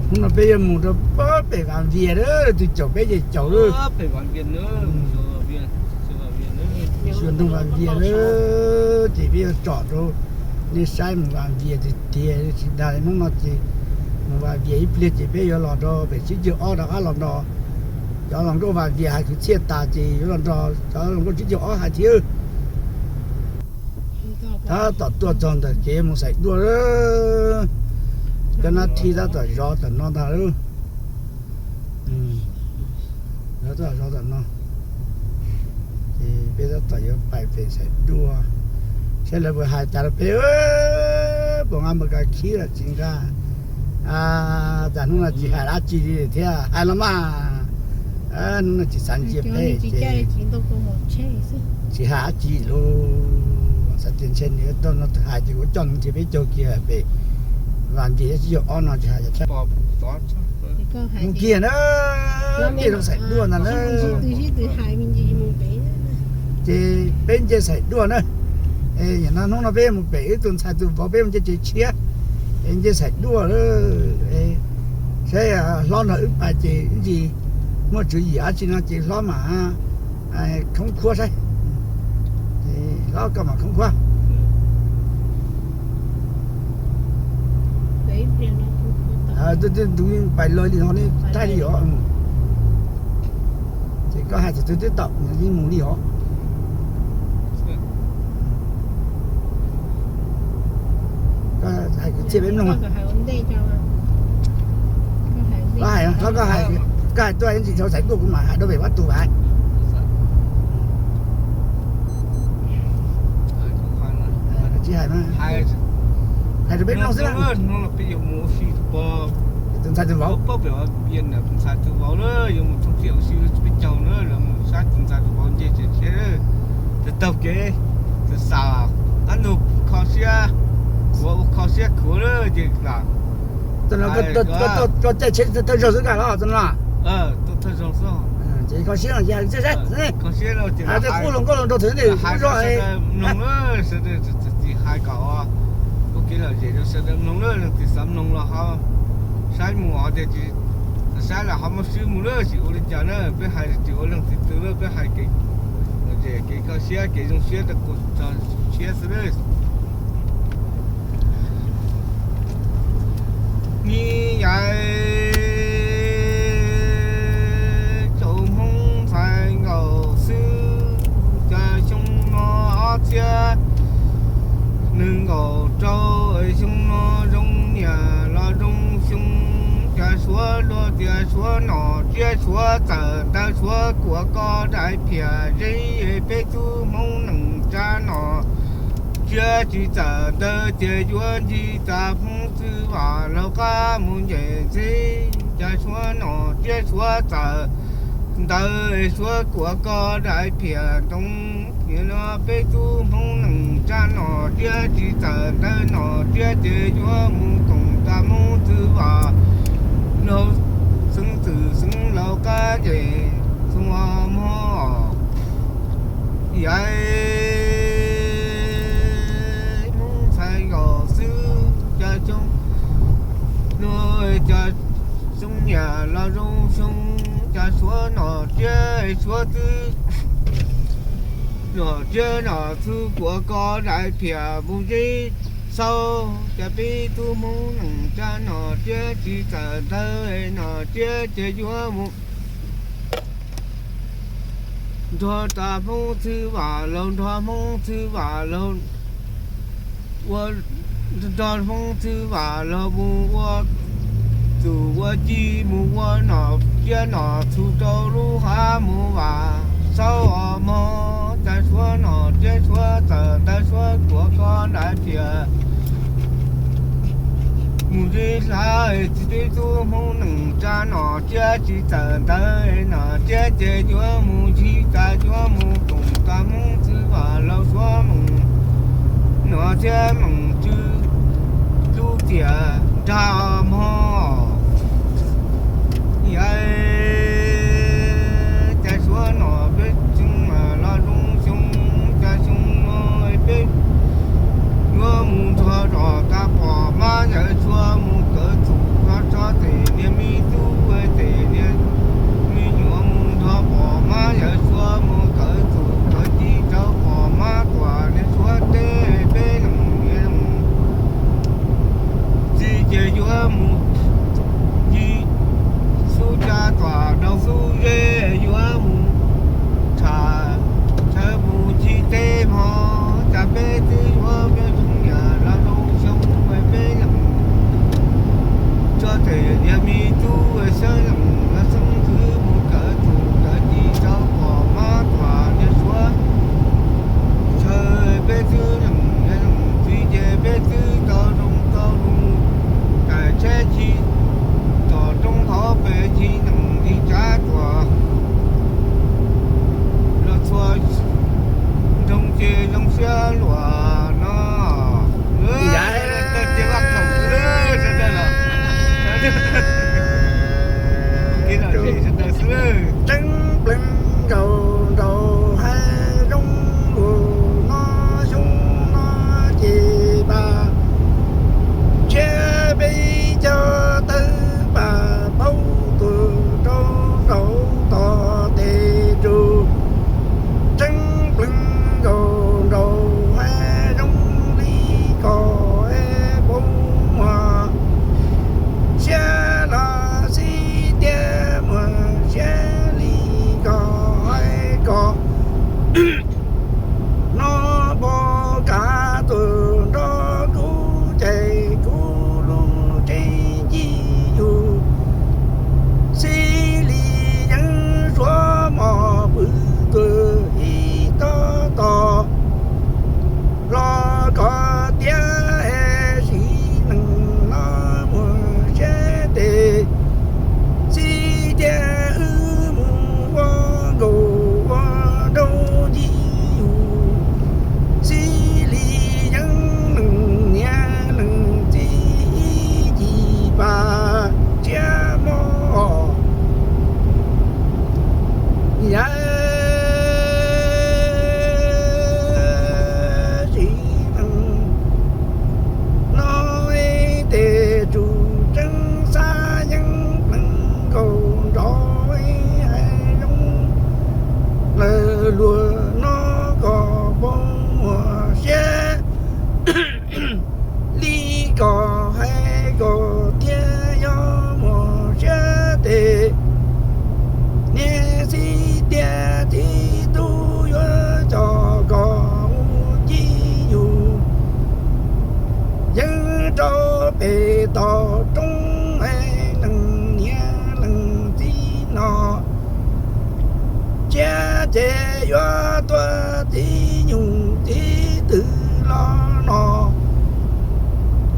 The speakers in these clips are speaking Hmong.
Hnub no peb yuav mus rau pem Vas Vias lawm, tus caum peb ces caum lawm. Xyuas nroog Vas Vias lawm, ces peb yuav tsom rau nej saib mus Vas Vias tiag tiag. Tsis dag li hnub no ces mus Vas Vias ib pliag ces peb yuav los rau pem Tsib Caug Ob rov qab los nrog cov hluas nkauj Vas Vias hais kwv txhiaj tas ces yuav los nrog cov hluas nkauj Tsib Caug Ob hais thiab. Tab tom tuaj txog ntawm kev mus Xais Duaj lawm. Cov nab thib tab tom zov tom no ntag lauj. Zov tom no. Ces peb tab tom yuav pais pem Xais Duaj, saib lawv puas hais cas rau peb. Puas nqa npawb kab khib los tsis nqa. Cas hnub no tsis hais dab tsi li thiab, hais los mas. Hnub no tsis xav ntsia peb ces tsis hais dab tsi lauj. Xav tias ntshe nws tuaj no hais ces kuv coj nws nrhiav peb caug kiag pem Vas Vias Tsib Caug Ob no tsis hais. Mus kiag na, tej rau Xais Duaj ntag na. Ces peb nce Xais Duaj na. Nim no hnub no peb mus pem wb tus ntxhais tus vauv peb mus nce tsev tshiab, es nce Xais Duaj lawm. Saib hlob nrog wb pais ces ib ntsis muaj tswv yim dab tsi no ces hlob mam khoob khuab saib. Hlob koj mam khoob khuab. Tus twg tus pais lawm li no ne, thaij li os. Ces koj hais txog tus twg tau yeej mus li os. Koj hais kwv txhiaj peb mloog. Koj hais, koj hais tuaj ib ntsis rau Xais Duaj kuv mam hais rau pem Vaj Tus Vais. Tsis hais, hais rau peb mloog xwb na. Tus ntxhais tus vauv, tus ntxhais tus vauv na, yuav mus thooj tiam ua si peb caug na, lawv mus saib tus ntxhais tus vauv nce tsev tshiab, tus taug kev, tus xam qab ntug kho siab, kuav ua kho siab khuav lawm ces lam. Koj caij tsheb thawj zaug xwb kaj los txog no. Ces kho siab no ces txij saib, qub hluas nkauj los nrog txog ne, hais kom ua kev lom zem rau sawv daws mloog na, leej twg xav mloog los ho saib mus os, tias tsis saib los ho muab swb mus na, tsis ua li cas na, peb hais tsis ua leej twg twg na, peb hais kev lom zem kev kho siab kev zoo siab rau kuv txog tshiab xwb na. Ni yaiv tsoom Hmoob ntxhais nkaus xwb, cas xyoo no ob txhiab nees nkaum rau, xyoo no zoo niam los zoo xyoo, cas suav luag tias suav nom tsiab suav txawm ntawd suav kuam ko dai phiam zeb, peb tub Hmoob neej tsa nom tsiab tsis txawm ntawd ces yuav ncig tas Hmoob txwj vam laug qab mus nce ntxeb, cas suav nom tsiab suav txawm ntawd suav kuam ko dai phiam ntoo, no peb tub Hmoob neej tsa nom tsiab tsis txawm ntawd nom tsiab ces yuav mus koom tas Hmoob txwj vam laug xeeb txwm xeeb laug qab ces txhua hmo yaiv Hmoob ntxhais nkaus xwb, cas xyoo no cas xyoo niam los zoo xyoo, cas suav nom tsiab suav txwj, nom tsiab nom txwj kuam ko dai phiam mus zeb xauj, cas peb tub Hmoob neej tsa nom tsiab tsis txawm ntawd nom tsiab ces yuav mus nrog tas Hmoob txwj vam laug, nrog Hmoob txwj vam laug, ua nrog Hmoob txwj vam laug mus ua txuj ua ci, mus ua nom tsiab nom txwj rau lub hav mus vam xauj os mog, cas suav nom tsiab suav txawm ntawd suav kuam ko dai phiam mus zeb hlav, tsis peb tub Hmoob neej tsa nom tsiab tsis txawm ntawd nom tsiab ces yuav mus ncig tas yuav mus koom tas Hmoob txwj vam laug suav mus nom thiab meem tsw lub tiam nrag mog. Yaiv cas suav nom peb xyoo los zoo xyoo, cas xyoo no peb yuav mus nrog zos tas pom mab yawm suav mus kawv txuj tso txo tes yuav mus ci xub cav tuam rau xub zeb, yuav mus tsham chaw mus ci teb mog. Cas peb twb yuav peb tsoom niam los rau xyoo peb lees tso tes niag me tub xeeb lees los xeeb twb mus kawv tus kawv ci rau pom mab tuam niag suav chaw. Peb twb lees niag lees txiv ces peb twb tau zoo tau zoo, kaim tsheb ci tom roob hauv pes ci lees li cav tuam los txhua nroog ces zoo siab luam no. Ces vaj khaum xwb, sawv daws los, sawv daws xwb. Tseeb pleev nkaus nraug hav zoov luag no, xyoo no ces pab tshiab peb caug tawb pab paub tuag rau saum tog tes tsuj. Tseeb pleev nkaus nraug hav zoov li ko, es puas muaj siab los xib tias muaj siab li ko, hais ko no pom kav tuag nrog kuv ces kuv lub tsev nci yus xib li yeeb suav mos pw tuag ib tog tog los koj tias es sim neej no muaj siab tes xib tias wb mus ua nkaus ua nraug nci yus xib li yeeb leej niam leej txiv ib ci pab tsiab mog. Yam sim neej no tes tsuj tseeb xav yeeb pleev nkaus nrog hav zoov lawm luag no, koj puas muaj siab li ko, hais ko tias yog muaj siab tes niam xib tias txiv tub yuav coj koj mus ci yus yeeb rau pem toj roob, es leej niam leej txiv no tsiab ces yuav tuag txiv nyuj txiv twm los no.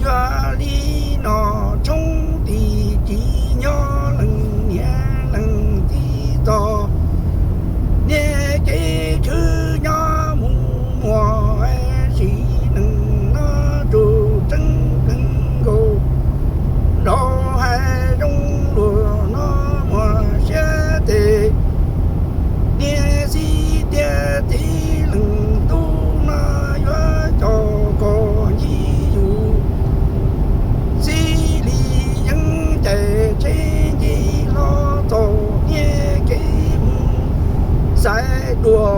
Yog li no tshoob tis tsis nyob leej niam leej txiv txoj niam kev khwv nyob mus muaj sim neej no tsuj tseeb pleev nkaus nrog hav zoov luag no muaj siab tes niam xib tias txiv leej tub no yuav coj koj nci yus xib li yeeb cais tsheb nce hlo txoj niam kev mus xaiv dua